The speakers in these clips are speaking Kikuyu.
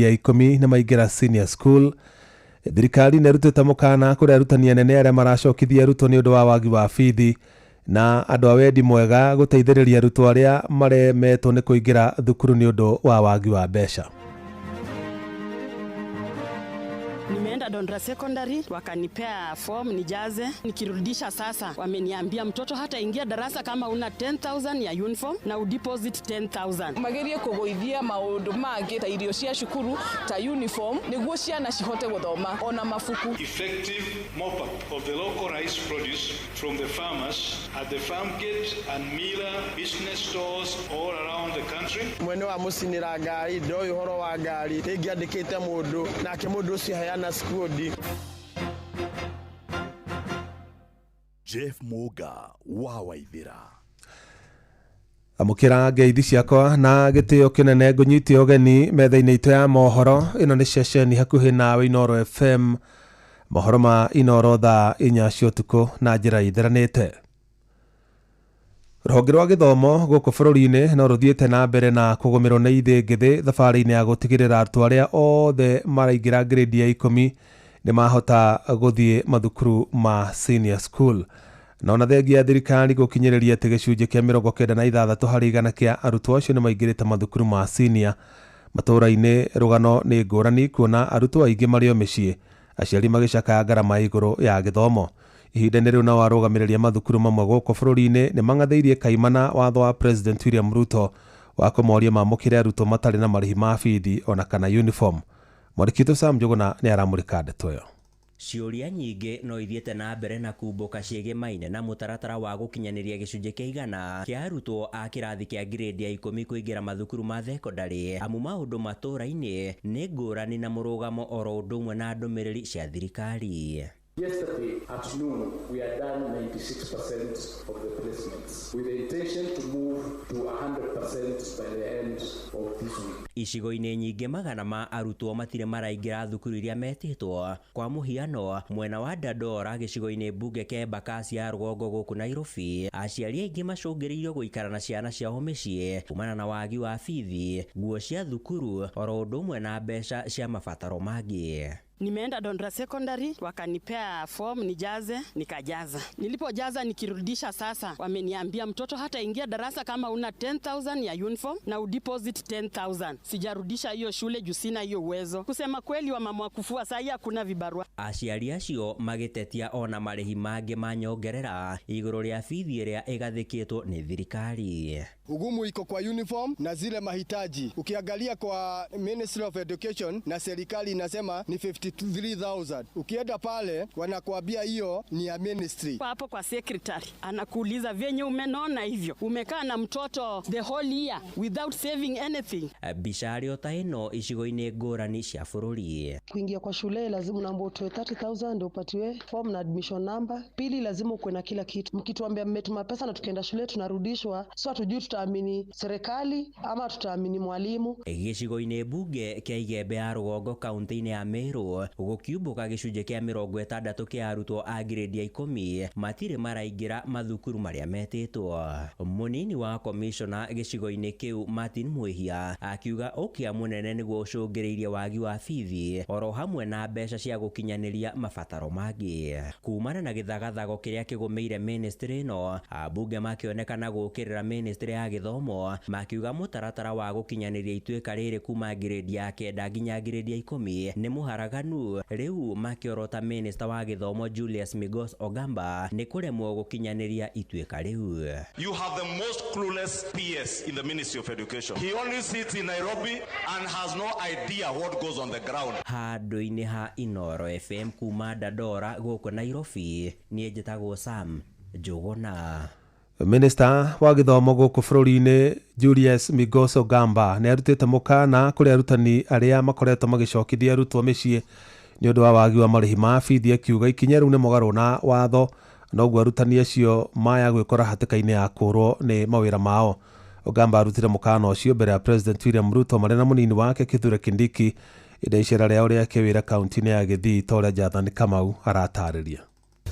Ya ikũmi nĩ maingĩra senior school. Thirikari nĩ ĩrutĩte mũkana kũrĩ arutani anene arĩa maracokithia arutwo nĩ ũndũ wa wagi wa bithi, na andũ a wendi mwega gũteithĩrĩria arutwo arĩa maremetwo nĩ kũingĩra thukuru nĩ ũndũ wa wagi wa mbeca. Nimeenda Dondra Secondary, wakanipea form nijaze. Nikirudisha sasa, wameniambia mtoto hata ingia darasa kama una 10,000 ya uniform na udeposit 10,000. Magerie kũgũithia maũndũ mangĩ ta irio cia cukuru, ta uniform, nĩguo ciana cihote gũthoma ona mabuku. Effective mop-up of the local rice produce from the farmers at the farm gate and miller business stores all around the country. Mwene wa mũcinĩra ngari ndoĩ ũhoro wa ngari, rĩngĩ andĩkĩte mũndũ nake mũndũ ũcio aheana skundi. Jeff Muga wa Waithira. Amũkĩra ngeithi ciakwa na gĩtĩo kĩnene, ngũnyite ũgeni metha-inĩ itũ ya mohoro. Ĩno nĩ ceceni hakuhĩ nawe, Inoro FM, mohoro ma Inoro thaa 4 cia ũtukũ na njĩra itheranĩte. Rũhonge rwa gĩthomo gũkũ bũrũri-inĩ no rũthiĩte na mbere na kũgũmĩrwo nĩ ithĩngĩthĩ thabarĩ-inĩ ya gũtigĩrĩra arutwo arĩa othe maraingĩra grade ya 10 nĩ mahota gũthiĩ mathukuru ma senior school. Na ona thengia ya thirikari gũkinyĩrĩria atĩ gĩcunjĩ kĩa 96% kĩa arutwo acio nĩ maingĩrĩte mathukuru ma senior, matũũra-inĩ rũgano nĩ ngũrani, kuona arutwo aingĩ marĩ o mĩciĩ, aciari magĩcakaya ngarama ya igũrũ ya gĩthomo. Ihinda-inĩ rĩu nao arũgamĩrĩri a mathukuru mamwe gũkũ bũrũri-inĩ nĩ mang'athĩirie kaimana watho wa President William Ruto wa kũmoria mamũkĩre arutwo matarĩ na marĩhi ma bithi ona kana uniform. Mwandĩki witũ Sam Njũgũna nĩ aramũrĩka ndeto ĩyo. Ciũria nyingĩ no ithiĩte na mbere na kumbũka ciĩgĩmaine na mũtaratara wa gũkinyanĩria gĩcunjĩ kĩa 100 kĩa arutwo a kĩrathi kĩa grade ya 10 kũingĩra mathukuru ma thekondarĩ, amu maũndũ matũũra-inĩ nĩ ngũrani na mũrũgamo oro ũndũ ũmwe na ndũmĩrĩri cia thirikari. Yesterday at noon, we had done 96% of the placements with the intention to move to 100% by the end of this week. Icigo-inĩ nyingĩ magana ma arutwo matirĩ maraingĩra thukuru iria metĩtwo. Kwa mũhiano, mwena wa Dandora gĩcigo-inĩ mbunge kĩa Embakasi ya rũgongo gũkũ Nairobi, aciari aingĩ macũngĩrĩirio gũikara na ciana ciao mĩciĩ kumana na wagi wa bithi, nguo cia thukuru oro ũndũ ũmwe na mbeca cia mabataro mangĩ. Nimeenda Dondra Secondary, wakanipea form nijaze, nikajaza. Nilipojaza nikirudisha sasa, wameniambia mtoto hata ingia darasa kama una 10,000 ya uniform na udeposit 10,000. Sijarudisha hiyo shule juu sina hiyo uwezo. Kusema kweli, wa mama wa kufua saa hii hakuna vibarua. Aciari acio magĩtetia ona marĩhi mangĩ ma nyongerera igũrũ rĩa bithi ĩrĩa ĩgathĩkĩtwo nĩ thirikari. Ugumu iko kwa uniform na zile mahitaji. Ukiangalia kwa Ministry of Education na serikali inasema ni 53,000. Ukienda pale wanakuambia hiyo ni ya ministry. Kwa hapo kwa secretary anakuuliza vyenye umenona hivyo, umekaa na mtoto the whole year without saving anything. Mbica arĩ ta ĩno icigo-inĩ ngũrani cia bũrũri. Kuingia kwa shule lazima unaambiwa utoe 30,000 ndio upatiwe form na admission number. Pili, lazima ukuwe na kila kitu. Mkituambia mmetuma pesa na tukienda shule tunarudishwa, so hatujui tutaamini serikali ama tutaamini mwalimu. Gĩcigo-inĩ mbunge kĩa Igembe ya rũgongo kaunti-inĩ ya Meru gũkiumbũka gĩcunjĩ kĩa 60 kĩa arutwo a grade ya 10 matirĩ maraingĩra mathukuru marĩa metĩtwo. Mũnini wa komishona gĩcigo-inĩ kĩu Martin Mwihia akiuga ũkĩa mũnene nĩguo ũcũngĩrĩirie wagi wa bithi oro hamwe na mbeca cia gũkinyanĩria mabataro mangĩ. Kumana na gĩthagathago kĩrĩa kĩgũmĩire ministry ĩno, ambunge makĩonekana gũũkĩrĩra ministry ya gĩthomo makiuga mũtaratara wa gũkinyanĩria ituĩka rĩrĩ kuma grade ya 9 nginya grade ya 10 nĩ mũharaganu. Rĩu makĩorota minister wa gĩthomo Julius Migos Ogamba nĩ kũremwo gũkinyanĩria ituĩka rĩu. You have the most clueless PS in the Ministry of Education. He only sits in Nairobi and has no idea what goes on the ground. Handũ-inĩ ha Inoro FM kuma Dandora gũkũ Nairobi, niĩ njĩtagwo Sam Njũgũna. Minista wa gĩthomo gũkũ bũrũri-inĩ Julius Migos Ogamba nĩ arutĩte mũkana kũrĩ arutani arĩa makoretwo magĩcokithia arutwo mĩciĩ nĩ ũndũ wa wagi wa marĩhi ma bithi, akiuga ikinya rĩu nĩ mũgarũ na watho, noguo arutani acio maya gwĩkora hatĩka-inĩ ya kũrwo nĩ mawĩra mao. Ogamba arutire mũkana ũcio mbere ya President William Ruto marĩ na mũnini wake Kithure Kindiki ĩndĩ icera rĩao rĩa kĩwĩra kaunti-inĩ ya Gĩthii ta ũrĩa Jathani Kamau aratarĩria.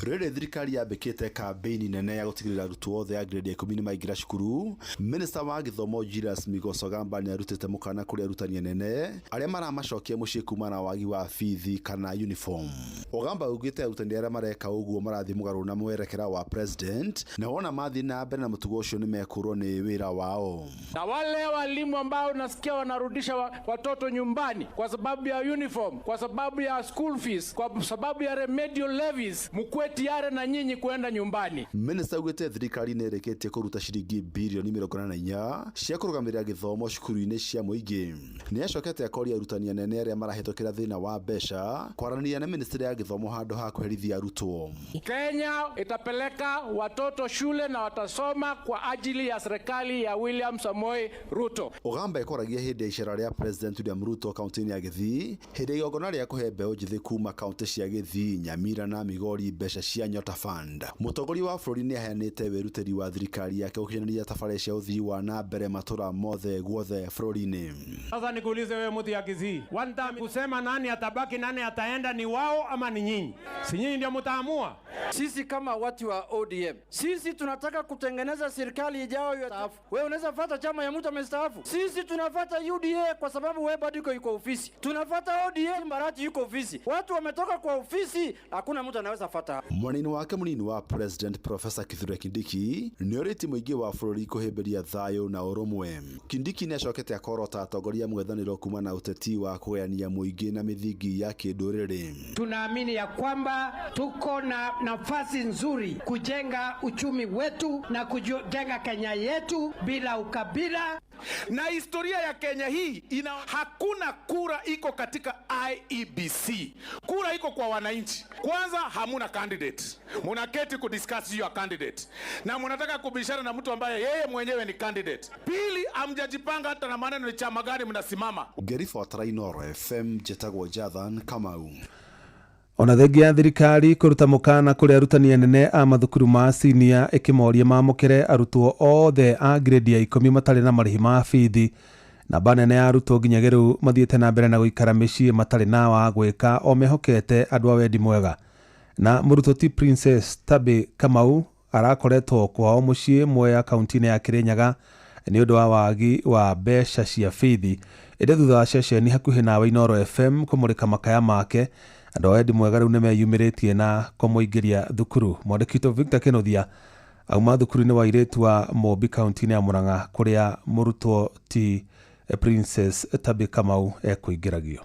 Rĩrĩ thirikari yambĩkĩte kambĩini nene ya gũtigĩrĩra arutwo othe a grade ya 10 nĩ maingĩra cukuru. Minista wa gĩthomo Julius Migos Ogamba nĩ arutĩte mũkana kũrĩ arutani anene arĩa maramacokia mũciĩ kumana na wagi wa bithi kana uniform. Ogamba augĩte arutani arĩa mareka ũguo marathiĩ mũgarũ na mwerekera wa president, na wona mathiĩ na mbere na mũtugo ũcio nĩ mekũrwo nĩ wĩra wao. Na wale walimu ambao nasikia wanarudisha watoto nyumbani kwa sababu ya uniform, kwa sababu ya school fees, kwa sababu ya remedial levies, mkuwe tayari na nyinyi kuenda nyumbani. Minista augĩte thirikari nĩ ĩrĩkĩtie kũruta ciringi birioni 84 cia kũrũgamĩrĩra gĩthomo cukuru-inĩ cia mũingĩ. Nĩ acokete akoria arutani anene arĩa marahĩtũkĩra thĩna wa mbeca kwaranĩria na ministry ya gĩthomo handũ ha kũherithia arutwo. Kenya itapeleka watoto shule na watasoma kwa ajili ya serikali ya William Samoei Ruto. Ogamba ekoragia hĩndĩ ya icera rĩa President William Ruto kaunti-inĩ ya Gĩthii hĩndĩ ya igongona rĩa kũhe mbeũ njĩthĩ kuma kaunti cia Gĩthii, Nyamira na Migori mbeca cia Nyota Fund. Mũtongoria wa bũrũri nĩ aheanĩte wĩrutĩri wa thirikari yake gũkinyanĩria tabarĩra cia ũthii wa na mbere matũra mothe guothe bũrũri-inĩ. Sasa nikuulize wewe mtu ya Kisii, one time kusema nani atabaki nani ataenda ni wao ama ni nyinyi? Si nyinyi ndio mtaamua? Sisi kama watu wa ODM, sisi tunataka kutengeneza serikali ijayo ya staafu. Wewe unaweza fuata chama ya mtu amestaafu. Sisi tunafuata UDA kwa sababu wewe bado yuko ofisi. Tunafuata ODM, Barati yuko ofisi. Watu wametoka kwa ofisi, hakuna mtu anaweza fuata. Mwanini wake munini wa President Professor Kithure Kindiki nĩorĩtie mũingĩ wa bũrũri kũhĩmbĩria thayũ na ũrũmwe. Kindiki nĩacokete akorota atongoria mũng'ethanĩro kuma na ũteti wa kũgayania mũingĩ na mĩthingi ya kĩndũrĩrĩ. Tunaamini ya kwamba tuko na nafasi nzuri kujenga uchumi wetu na kujenga Kenya yetu bila ukabila. Na historia ya Kenya hii ina hakuna kura iko katika IEBC. Kura iko kwa wananchi. Kwanza hamuna candidate. Munaketi kudiscuss your candidate. Na munataka kubishana na mtu ambaye yeye mwenyewe ni candidate. Pili, hamjajipanga hata na maneno ni chama gani mnasimama. Ngĩribotera Inooro FM njĩtagwo Jathan Kamau. Ona thengia ya thirikari kũruta mũkana kũrĩ arutani anene a mathukuru ma sinia ĩkĩmoria mamũkĩre arutwo othe a grade ya 10 matarĩ na marĩhi ma bithi. Namba nene ya arutwo nginyagia rĩu mathiĩte na mbere na gũikara mĩciĩ matarĩ na wa gwĩka o mehokete andũ a wendi mwega. Na mũrutwo ti Princess Tabi Kamau arakoretwo kwao mũciĩ Mwea kaunti-inĩ ya Kirinyaga nĩ ũndũ wa wagi wa mbeca cia bithi. Ĩndĩ thutha wa ceceni hakuhĩ nawe Inooro FM kũmũrĩka makaya make, andũ a wendi mwega rĩu nĩmeyumĩrĩtie na kũmũingĩria thukuru. Mwandĩki witũ Victor Kĩnuthia auma thukuru-inĩ wa airĩtu wa Mũmbi kaunti-inĩ ya Murang'a kũrĩa mũrutwo ti Princess Tabi Kamau ekũingĩragio.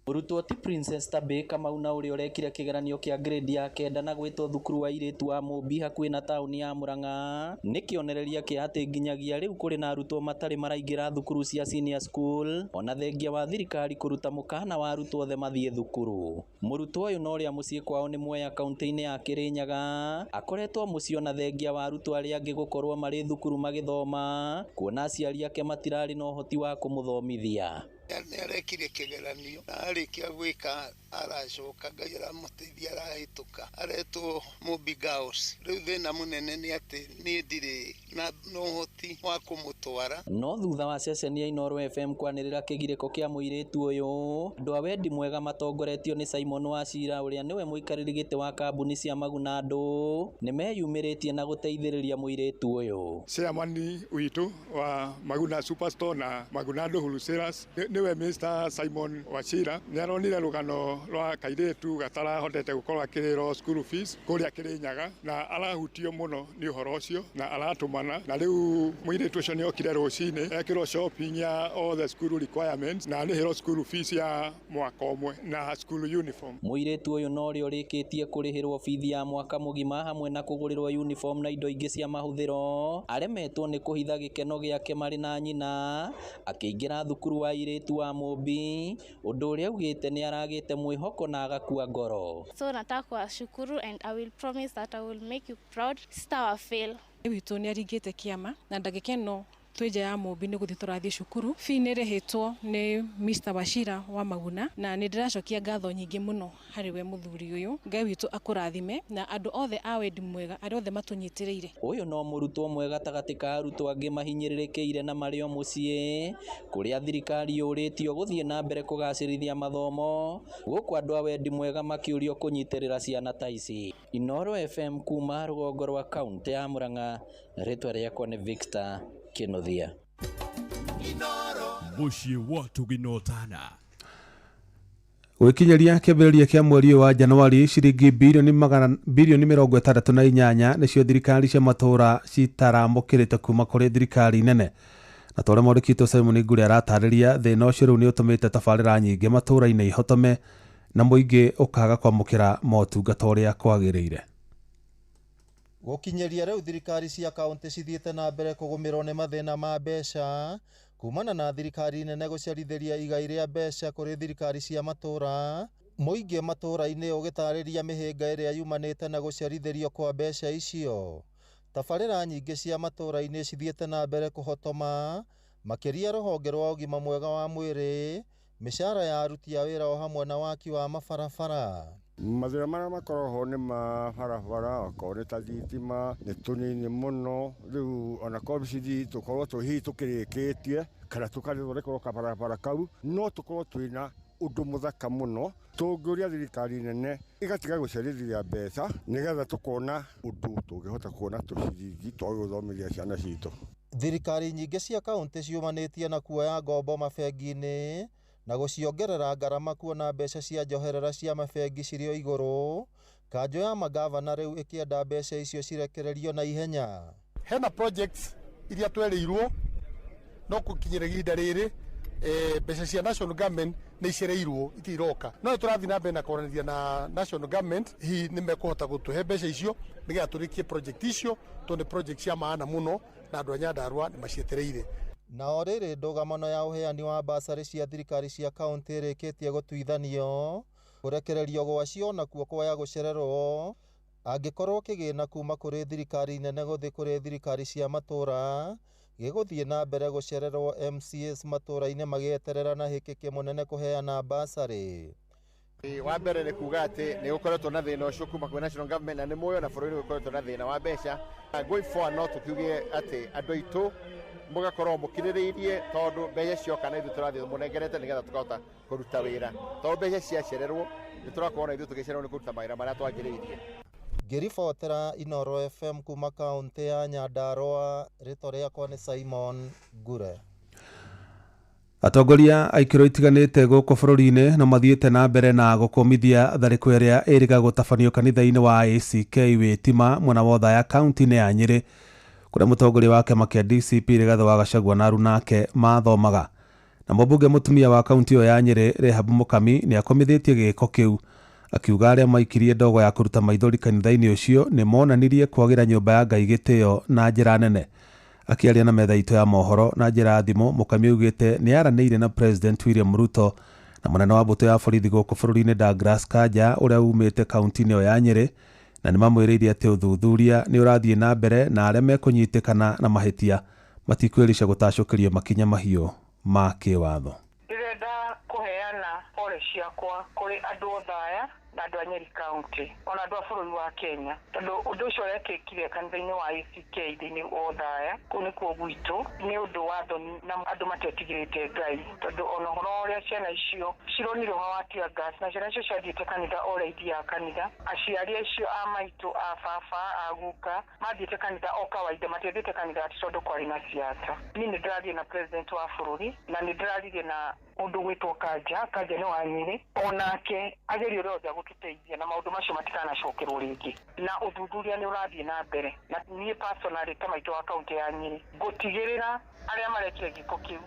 Mũrutwo ti Princess Tabi Kamau na ũrĩa ũrekire kĩgeranio kĩa grade ya 9 na gwĩtwo thukuru wa airĩtu wa Mũmbi hakuhĩ na taũni ya Murang'a nĩ kĩonereria kĩa atĩ nginyagia rĩu kũrĩ na arutwo matarĩ maraingĩra thukuru cia senior school ona thengia wa thirikari kũruta mũkana wa arutwo othe mathiĩ thukuru. Mũrutwo ũyũ na ũrĩa mũciĩ kwao nĩ Mwea kaunti-inĩ ya Kirinyaga akoretwo mũciĩ ona thengia wa arutwo arĩa angĩ gũkorwo marĩ thukuru magĩthoma kuona aciari ake matirarĩ na ũhoti wa kũmũthomithia. Nĩarekire kĩgeranio na arĩkia gwĩka aracoka Ngai aramũteithia arahĩtũka aretwo Mũmbi Girls. Rĩu thĩna mũnene nĩ atĩ niĩ ndirĩ na ũhoti wa kũmũtwara. No thutha wa ceceni ya Inooro FM kwanĩrĩra kĩgirĩko kĩa mũirĩtu ũyũ, andũ a wendi mwega matongoretio nĩ Simon Wachira ũrĩa nĩwe mũikarĩri gĩtĩ wa kambuni cia Maguna Andũ nĩmeyumĩrĩtie na gũteithĩrĩria mũirĩtu ũyũ. Chairman witũ wa Maguna Superstore na Maguna Andũ Wholesalers nĩwe Mr. Simon Wachira nĩaronire rũgano rwa kairĩtu gatarahotete gũkorwo akĩrĩrwo school fees kũrĩa Kĩrĩnyaga na arahutio mũno nĩ ũhoro ũcio na aratũmana na rĩu mũirĩtu ũcio nĩokire rũcinĩ ekĩrwo shopping ya all the school requirements na arĩhĩrwo school fees ya mwaka ũmwe na school uniform. Mũirĩtu ũyũ na ũrĩa ũrĩkĩtie kũrĩhĩrwo bithi ya mwaka mũgima hamwe na kũgũrĩrwo uniform na indo ingĩ cia mahũthĩro aremetwo nĩ kũhitha gĩkeno gĩake marĩ na nyina akĩingĩra thukuru wa airĩtu wa Mũmbi ũndũ ũrĩa augĩte nĩ aragĩte mwĩhoko na agakua ngoro. So nataka kuwashukuru and I will promise that I will make you proud. Sitawafail. Witũ nĩ aringĩte kĩama na ndagĩka ĩno Twĩ nja ya Mũmbi nĩ gũthiĩ tũrathiĩ cukuru. Fee nĩ ĩrĩhĩtwo nĩ Mr Wachira wa Maguna, na nĩ ndĩracokia ngatho nyingĩ mũno harĩ we mũthuri ũyũ. Ngai witũ akũrathime na andũ othe a wendi mwega arĩa othe matũnyitĩrĩire. Ũyũ no mũrutwo ũmwe gatagatĩ ka arutwo angĩ mahinyĩrĩrĩkĩire na marĩ o mũciĩ kũrĩa thirikari yũrĩtio gũthiĩ na mbere kũgacĩrithia mathomo gũkũ andũ a wendi mwega makĩũrio kũnyitĩrĩra ciana ta ici. Inooro FM kuma rũgongo rwa kaũntĩ ya Murang'a, rĩtwa rĩakwa nĩ Victor Kĩnuthia. Mũciĩ wa Tũginotana. Gwĩkinyĩria kĩambĩrĩria kĩa mweri ũyũ wa Januari, ciringi bilioni 68 nĩcio thirikari cia matũũra citaramũkĩrĩte kuma kũrĩ thirikari nene. Na ta ũrĩa mwandĩki witũ Simon Ngure aratarĩria, thĩna ũcio rĩu nĩ ũtũmĩte tabarĩra nyingĩ matũũra-inĩ ihotome na mũingĩ ũkaga kwamũkĩra motungata ũrĩa kwagĩrĩire. Gũkinyĩria rĩu thirikari cia kaũntĩ cithiĩte na mbere kũgũmĩrwo nĩ mathĩna ma mbeca kumana na thirikari nene gũcerithĩria igai rĩa mbeca kũrĩ thirikari cia matũũra. Mũingĩ matũũra-inĩ ũgĩtarĩria mĩhĩnga ĩrĩa yumanĩte na gũcerithĩrio kwa mbeca icio. Tabarĩra nyingĩ cia matũũra-inĩ cithiĩte na mbere kũhotoma, makĩria rũhonge rwa ũgima mwega wa mwĩrĩ, mĩcara ya aruti a wĩra o hamwe na waki wa mabarabara. Mathĩna marĩa makoragwo ho nĩ ma barabara, okorwo nĩ ta thitima nĩ tũnini mũno, rĩu ona korwo cithi tũkorwo tũ hihi tũkĩrĩkĩtie kana tũkathondekerwo kabarabara kau, no tũkorwo twĩna ũndũ mũthaka mũno. Tũngĩũria thirikari nene ĩgatiga gũcerithia mbeca nĩgetha tũkona ũndũ tũngĩhota kuona tũciringi twa gũthomithia ciana citũ. Thirikari nyingĩ cia kaũntĩ ciumanĩtie na kuoya ngombo mabengi-inĩ na gũciongerera ngarama kuona mbeca cia njoherera cia mabengi cirĩ o igũrũ. Kanjũ ya magavana rĩu ĩkĩenda mbeca icio cirekererio na ihenya. Hena projects iria twereirwo no gũkinyĩra ihinda rĩrĩ, mbeca cia national government nĩ icereirwo itiroka, no nĩ tũrathiĩ na mbere na kwaranĩria na national government, hihi nĩ mekũhota gũtũhe mbeca icio nĩgetha tũrĩkie project icio, tondũ nĩ project cia maana mũno na andũ a Nyandarua nĩ macietereire. Na o rĩrĩ ndũgamano ya ũheani wa basarĩ cia thirikari cia kaũntĩ ĩrĩkĩtie gũtuithanio, kũrekererio gwacio nakuo kwaya gũcererwo angĩkorwo kĩgĩna kuma kũrĩ thirikari nene gũthiĩ kũrĩ thirikari cia matũũra gĩgũthiĩ na mbere gũcererwo, MCAs matũũra-inĩ magĩeterera na hĩkĩkĩ mũnene kũheana basarĩ. Wa mbere nĩ kuga atĩ nĩ gũkoretwo na thĩna ũcio kuma kwĩ national government, na nĩ mũĩ ona bũrũri nĩ gũkoretwo na thĩna wa mbeca. Going forward no tũkiuge atĩ andũ aitũ mũgakorwo mũkirĩrĩirie, tondũ mbeca cioka na ithuĩ tũrathiĩ mũnengerete nĩgetha tũkahota kũruta wĩra, tondũ mbeca ciacererwo nĩ tũrakorwo na ithuĩ tũgĩcererwo nĩ kũruta mawĩra marĩa twagĩrĩirie. Ngĩribotera Inooro FM kuma kaũntĩ ya Nyandarua, rĩtwa rĩakwa nĩ Simon Ngure. Atongoria a ikĩro itiganĩte gũkũ bũrũri-inĩ no mathiĩte na mbere na gũkũmithia tharĩko ĩrĩa ĩrĩga gũtabanio kanitha-inĩ wa ACK Wĩtima mwena wa Othaya kaũntĩ-inĩ ya Nyĩrĩ, kũrĩa mũtongoria wa kĩama kĩa DCP Rigathĩ wa Gachagua na aruna ake mathomaga. Na mũmbunge mũtumia wa kaũntĩ ĩyo ya Nyĩrĩ Rehab Mũkami nĩ akomithĩtie gĩko kĩu, akiuga arĩa maikirie ndogo ya kũruta maithori kanitha-inĩ ũcio nĩ monanirie kwagĩra nyũmba ya Ngai gĩtĩo na njĩra nene. Akĩaria na metha itũ ya mohoro na njĩra ya thimũ, Mũkami augĩte nĩ aranĩirie na President William Ruto na mũnene wa mbũtũ ya borithi gũkũ bũrũri-inĩ Douglas Kanja ũrĩa umĩte kaũntĩ-inĩ ĩyo ya Nyĩrĩ, na nĩ mamwĩrĩire atĩ ũthuthuria nĩ ũrathiĩ na mbere na arĩa mekũnyitĩkana na mahĩtia matikwĩrica gũtacũkĩrio makinya mahiũ ma kĩwatho. Ndĩrenda kũheana pole ciakwa kũrĩ andũ Othaya na andũ a Nyeri County ona andũ a bũrũri wa Kenya, tondũ ũndũ ũcio ũrekĩkire kanitha-inĩ wa ACK thĩinĩ wa Othaya, kũu nĩkuo gwitũ, nĩ ũndũ wa thoni na andũ matetigĩrĩte Ngai, tondũ ona ũhoro ũrĩa ciana icio cironire ũhoro wa tear gas, na ciana icio ciathiĩte kanitha o ũrĩa ithiaga kanitha, aciari acio a maitũ, a baba, a guka mathiĩte kanitha o kawaida, matiathiĩte kanitha atĩ tondũ kwarĩ na siasa. Niĩ nĩ ndĩraria na president wa bũrũri na nĩ ndĩraririe na mũndũ gwĩtwo Kanja, Kanja nĩ wa Nyĩrĩ, onake agerie ũrĩa othe gũtũteithia na maũndũ macio matikanacokerwo rĩngĩ, na ũthuthuria nĩ ũrathiĩ na mbere. Na niĩ personally ta maitũ wa kaũntĩ ya Nyĩrĩ ngũtigĩrĩra arĩa marekire gĩko kĩu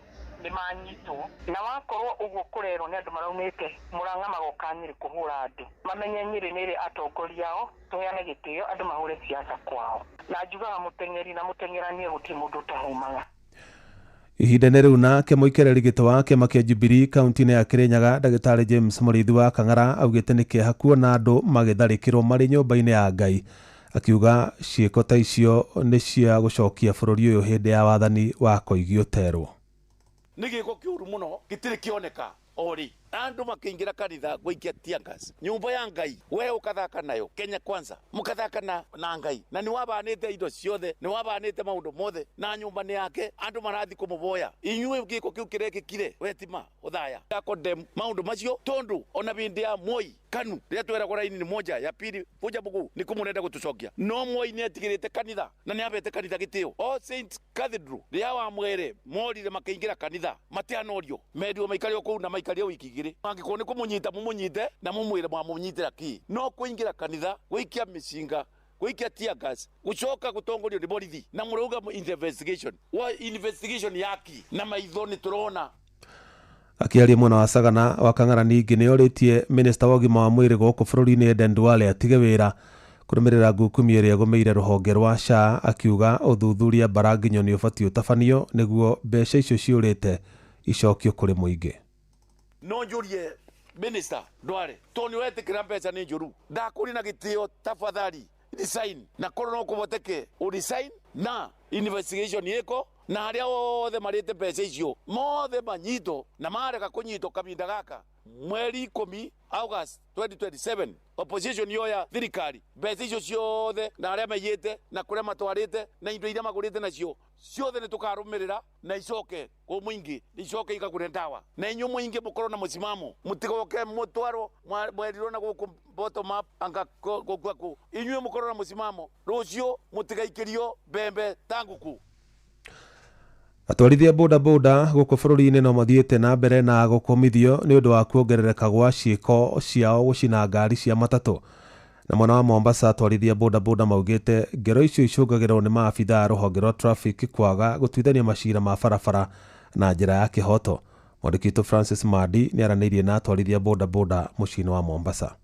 nĩ manyitwo, na wakorwo ũguo kũrerwo nĩ andũ maraumĩte Mũrang'a magoka Nyĩrĩ kũhũra andũ, mamenye Nyĩrĩ nĩ ĩrĩ atongoria ao, tũheane gĩtĩo andũ mahũre siasa kwao. Na njugaga mũteng'eri na mũteng'eranie gũtirĩ mũndũ ũtahumaga. Ihinda-inĩ rĩu nake mũikarĩri gĩtĩ wa kĩama kĩa Jubilee kaũntĩ-inĩ ya Kĩrĩnyaga ndagĩtarĩ James Mũrĩithi wa Kang'ara augĩte nĩ kĩeha kuona andũ magĩtharĩkĩrwo marĩ nyũmba-inĩ ya Ngai, Akiuga ciĩko ta icio nĩ cia gũcokia bũrũri ũyũ hĩndĩ ya wathani wa Koigi Oterwo. Nĩ gĩko kĩũru mũno gĩtirĩ kĩoneka ori andu makiingira kanitha gwikia tear gas nyumba ya Ngai we ukathaka nayo Kenya Kwanza mukathaka na Ngai na ni wabanite indo ciothe ni wabanite maundu mothe na nyumba ni yake andu marathi kumuboya inyuĩ giko kiu kirekikire wetima uthaya ya condemn maundu macio tondu ona bindi ya Moi Kanu rĩrĩa tweragwo raini ni moja ya pili vuja bugu ni kumurenda gutucokia no Moi ni atigirite kanitha na ni abete kanitha gitio All Saints Cathedral rĩa wa mwere morire makiingira kanitha matianorio merirwo maikario kuu na maikario wiki igiri angĩkorwo nĩ kũmũnyita mũmũnyite na mũmwĩre mwamũnyitĩra kĩ no kũingĩra kanitha gũikia mĩcinga gũikia tear gas gũcoka gũtongorio nĩ borithi na mũrauga investigation wa investigation yaki na maitho nĩ tũrona. Akĩaria mwena wa Sagana wa Kang'ara ningĩ nĩ orĩtie minista wa ũgima wa mwĩrĩ gũkũ bũrũri-inĩ Aden Duale atige wĩra kũrũmĩrĩra ngũkumi ĩrĩa ĩgũmĩire rũhonge rwa SHA, akiuga ũthuthuria mbaranginyo nĩ ũbatiĩ ũtabanio nĩguo mbeca icio ciũrĩte icokio kũrĩ mũingĩ. No njũrie minister Duale to nĩ ũretĩkĩra mbeca nĩ njũru ndakũria na gĩtĩo tafadhali resign na korwo no kũhoteke ũresign na investigation ĩko na arĩa othe marĩte mbeca icio mothe manyitwo na marega kũnyitwo kahinda gaka mweri 10 August 2027 opposition yoya thirikari mbeca icio ciothe na arĩa maiyĩte na kũrĩa matwarĩte na indo iria magũrĩte nacio ciothe nĩ tũkarũmĩrĩra na icoke kũ mũingĩ icoke ikagũre ndawa na inyuĩ mũingĩ mũkorwo na mũsimamo mũtigoke mũtwarwo mwerirwo na gũkũ bottom up anga gũkua kũ inyuĩ mũkorwo na mũsimamo rũciũ mũtigaikĩrio mbembe ta ngũkũ. Atwarithia boda boda gũkũ bũrũri-inĩ no mathiĩte na mbere na gũkũmithio nĩ ũndũ wa kuongerereka gwa ciĩko ciao gũcina ngari cia matatũ. Na mwena wa Mombasa atwarithia boda boda maugĩte ngero icio icũngagĩrwo nĩ maabithaa a rũhonge rwa traffic kwaga gũtuithania macira ma barabara na njĩra ya kĩhoto. Mwandĩki witũ Francis Madi nĩ aranĩirie na atwarithia boda boda mũciĩ-inĩ wa Mombasa.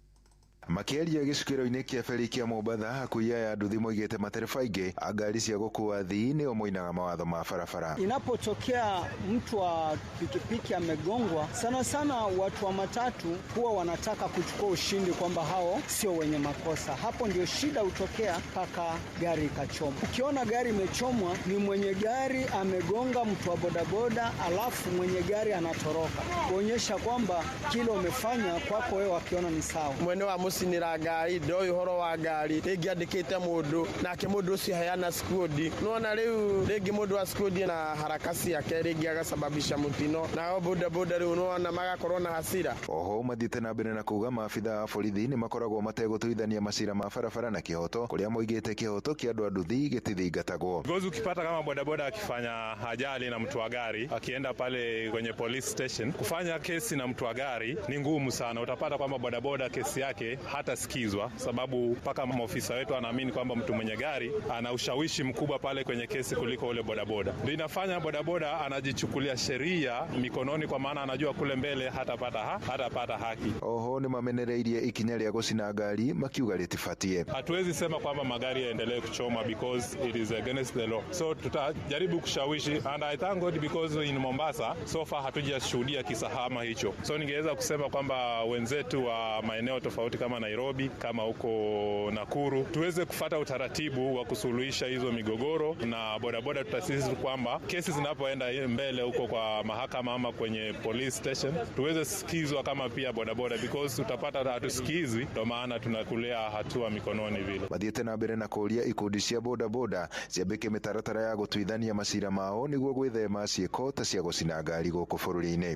Makĩaria gĩcukĩro-inĩ kĩa beri kĩa Mombatha akui aya nduthi moigĩte matereba aingĩ a ngari cia gũkua athii nĩo moinaga mawatho ma barabara. Inapotokea mtu wa pikipiki amegongwa, sana sana watu wa matatu huwa wanataka kuchukua ushindi kwamba hao sio wenye makosa. Hapo ndio shida hutokea mpaka gari ikachomwa. Ukiona gari imechomwa ni mwenye gari amegonga mtu wa bodaboda, alafu mwenye gari anatoroka, kuonyesha kwamba kile umefanya kwako wewe wakiona ni sawa. Mwene wa mucinira ngari ndoĩ ũhoro wa ngari rĩngĩ andĩkĩte mũndũ nake mũndũ ũcio heana skudi nĩwona rĩu rĩngĩ mũndũ wa skudi na haraka ciake rĩngĩ agasababisha mũtino nao boda boda rĩu nĩwona magakorwo na hasira. Oho mathiĩte na mbere na kuuga maabithaa a borithi nĩ makoragwo mategũtuithania macira ma barabara na kĩhoto kũrĩa moigĩte kĩhoto kĩa andũ a nduthi gĩtithingatagwo. Because ukipata kama bodaboda akifanya ajali na mtu wa gari akienda pale kwenye police station kufanya kesi na mtu wa gari ni ngumu sana. Utapata kwamba bodaboda kesi yake hatasikizwa sababu mpaka maofisa wetu anaamini kwamba mtu mwenye gari ana ushawishi mkubwa pale kwenye kesi kuliko ule bodaboda. Ndio inafanya bodaboda anajichukulia sheria mikononi kwa maana anajua kule mbele hatapata haki. Oho ni mamenereirie ikinya rĩa gũcina ngari makiuga rĩtibatie. Hatuwezi sema kwamba magari yaendelee kuchoma because it is against the law. So tutajaribu kushawishi and I thank God because in Mombasa so far hatujashuhudia kisa kama hicho. So ningeweza kusema kwamba wenzetu wa maeneo tofauti kama Nairobi, kama huko Nakuru, tuweze kufata utaratibu wa kusuluhisha hizo migogoro na bodaboda. Tutasisitiza kwamba kesi zinapoenda mbele huko kwa mahakama ama kwenye police station tuweze sikizwa kama pia bodaboda because utapata hatusikizwi, ndio maana tunakulea hatua mikononi vile. Mathiĩte na mbere na kũũria ikundi cia bodaboda ciambĩke mĩtaratara ya gũtuithania macira mao nĩguo gwĩthema ciĩko ta cia gũcina ngari gũkũ bũrũri-inĩ.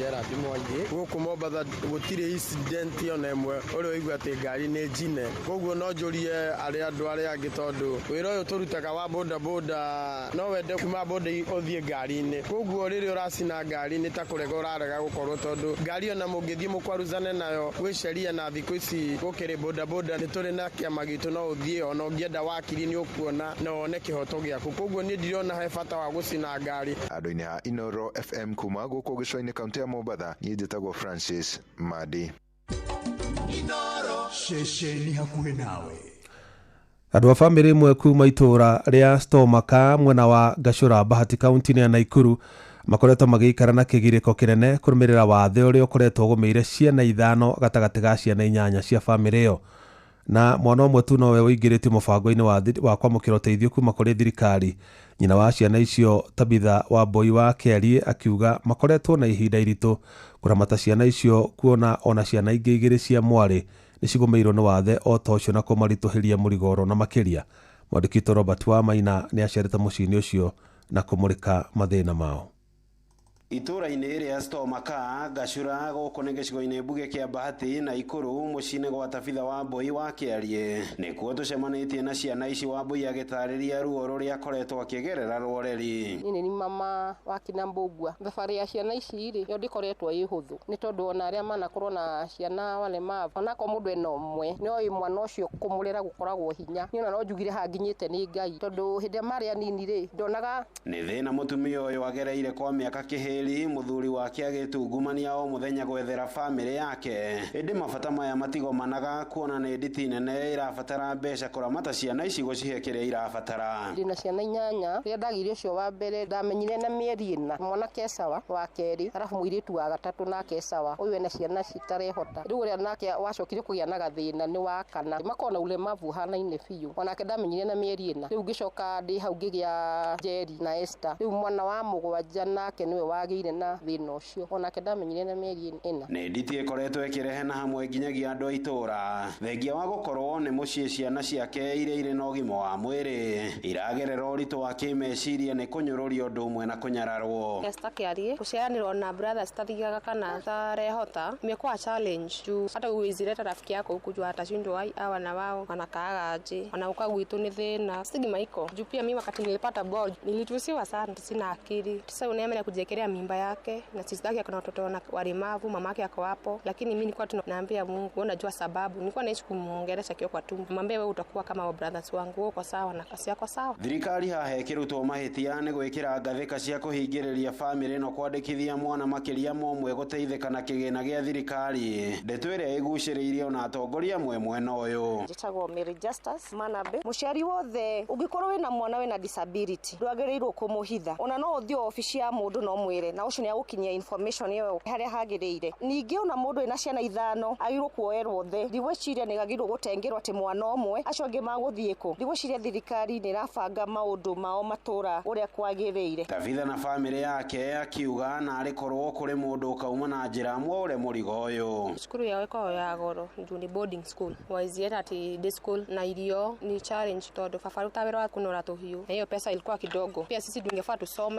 Gũkũ Mombatha gũtirĩ incident ona ĩmwe ũrĩa ũigua atĩ ngari nĩ njine, koguo no njũrie arĩa andũ arĩa angĩ tondũ wĩra ũyũ tũrutaga wa bodaboda no wende kuma boda ũthiĩ ngari-inĩ, koguo rĩrĩa ũracina ngari nĩ ta kũrega ũrarega gũkorwo tondũ ngari ona mũngĩthiĩ mũkwaruzane nayo gwĩ sheria na thikũ ici gũkĩrĩ bodaboda nĩ tũrĩ na kĩama gitũ no ũthiĩ ona ũngĩenda wakiri nĩ ũkuona na wone kĩhoto gĩaku, koguo niĩ ndirona he bata wa gũcina ngari. Andũ-inĩ a Inoro FM kuma gũkũ gĩcũa-inĩ kaũntĩ ya Mombatha, niĩ njĩtagwo Francis Madi. Inoro ceceni hakuhĩ nawe. Andũ a bamĩrĩ ĩmwe kuma itũũra rĩa Stomaka mwena wa Gachũra Bahati kaunti-inĩ ya Naikuru makoretwo magĩikara na kĩgirĩko kĩnene kũrũmĩrĩra wathe ũrĩa ũkoretwo ũgũmĩire ciana 5 gatagatĩ ga ciana 8 cia bamĩrĩ ĩyo. Na mwana ũmwe tu nowe ũingĩrĩtio mũbango-inĩ wa kwamũkĩra ũteithio kuma kũrĩ thirikari. Nyina wa ciana icio Tabitha Wambui wa Kĩariĩ akiuga makoretwo na ihinda iritũ kũramata ciana icio, kuona ona ciana ingĩ 2 cia mwarĩ nĩ cigũmĩirwo nĩ wathe o ta ũcio na kũmaritũhĩria mũrigo oro na makĩria. Mwandĩki witũ Robert Wamaina nĩ acerete mũciĩ-inĩ ũcio na kũmũrĩka mathĩna mao. Itũra-inĩ rĩa Stormaka Gacura gũkũ nĩ gĩcigo-inĩ mbunge kĩa Bahati na Ikuru mũciĩ-inĩ gwa Tabitha Wambui wa Kĩariĩ nĩkuo tũcemanĩtie na ciana ici. Wambui agĩtarĩria ruo rũrĩa akoretwo akĩgerera rworeri. Niĩ nĩ mama wa kina Mbũgua. Thabarĩ ya ciana ici rĩ, yo ndĩkoretwo ĩ hũthũ, nĩ tondũ ona arĩa manakorwo na ciana walemavu, onakorwo mũndũ ena ũmwe, nĩ oĩ mwana ũcio kũmũrera gũkoragwo hinya. Niĩ ona no njugire haha nginyĩte nĩ Ngai, tondũ hĩndĩ ĩrĩa marĩ anini rĩ, ndonaga nĩ thĩna mũtumia ũyũ agereire kwa mĩaka kĩhĩri, mũthuri wake agĩtungumania o mũthenya gwethera bamĩrĩ yake, ĩndĩ mabata maya matigomanaga kuona nĩ nditi nene ĩrabatara mbeca kũramata ciana ici gũcihe kĩrĩa irabatara. Ndĩna ciana 8. Rĩrĩa ndagĩire ũcio wa mbere ndamenyire na mĩeri 4, mwanake sawa wa kerĩ, arabu mũirĩtu wa gatatũ nake sawa, ũyũ ena ciana citarehota. Rĩu ũrĩa nake wacokire kũgĩa na gathĩna nĩ wa kana, makorwo na ulemavu ũhanaine biũ, onake ndamenyire na mĩeri 4. Rĩu ngĩcoka ndĩ hau ngĩgĩa Njeri na Esther. Rĩu mwana wa mũgwanja nake nĩwe wagĩire na thĩna ũcio, onake ndamenyire na mĩeri 4. Nĩ nditi ĩkoretwo ĩkĩrehe na hamwe nginyagia andũ a itũra, thengia wa gũkorwo nĩ mũciĩ ciana ciake iria irĩ na ũgima wa mwĩrĩ iragerera ũritũ wa kĩmeciria nĩ kũnyũrũrio ũndũ ũmwe na kũnyararwo. Esther Kĩariĩ gũciaranĩrwo na brothers tathiaga kana tarehota imekuwa challenge juu hata huwezi leta rafiki yako huku juu atashindwa ai hawa na wao wanakaaga aje, wanauka gwitu ni thĩna stigma iko juu. Pia mimi wakati nilipata ball nilitusiwa sana, sina akili. Sasa unaemea kujiekelea mimba yake na sister yake kuna watoto walemavu, mamake ako hapo, lakini mimi nilikuwa tunaambia Mungu, wewe unajua sababu. Nilikuwa naishi kumuongelesha kio kwa tumbo, mwambie wewe utakuwa kama wa brothers wangu, wewe uko sawa na kasi yako sawa. Thirikari haha ĩkĩrutwo mahĩtia nĩ gwĩkĩra ngathĩka cia kũhingĩrĩria bamĩrĩ no kwandĩkithia mwana makĩria ma ũmwe gũteithĩka na kĩgĩna gĩa thirikari, ndeto ĩrĩa ĩgucĩrĩirie ona atongoria amwe mwena ũyũ. Njĩtagwo Mary Justus Manabe. Mũciari wothe ũngĩkorwo wĩna mwana wĩna disability ndwagĩrĩirwo kũmũhitha, ona no ũthiĩ obici ya mũndũ no mwĩre, na ũcio nĩ agũkinyia information ĩyo harĩa hagĩrĩire. Ningĩ ona mũndũ wĩna ciana 5 agĩrĩirwo kuoerwo thĩ, ndigwĩciria nĩ agĩrĩirwo gũtengerwo atĩ mwana ũmwe acio angĩ magũthiĩ kũ. Ndigwĩciria thirikari nĩ ĩrabanga maũndũ mao matũra ũrĩa kwagĩrĩire. Tabitha na bamĩrĩ yake akiuga na arĩ korwo kũrĩ mũndũ ũkauma na njĩra mwaũre mũrigo ũyũ. Cukuru yao ĩkoragwo ya goro juu ni boarding school, wazienda ati day school na irio ni challenge tondũ baba aruta wĩra wa kũnora tũhiũ na hiyo pesa ilikuwa kidogo. Pia sisi tungefaa tusome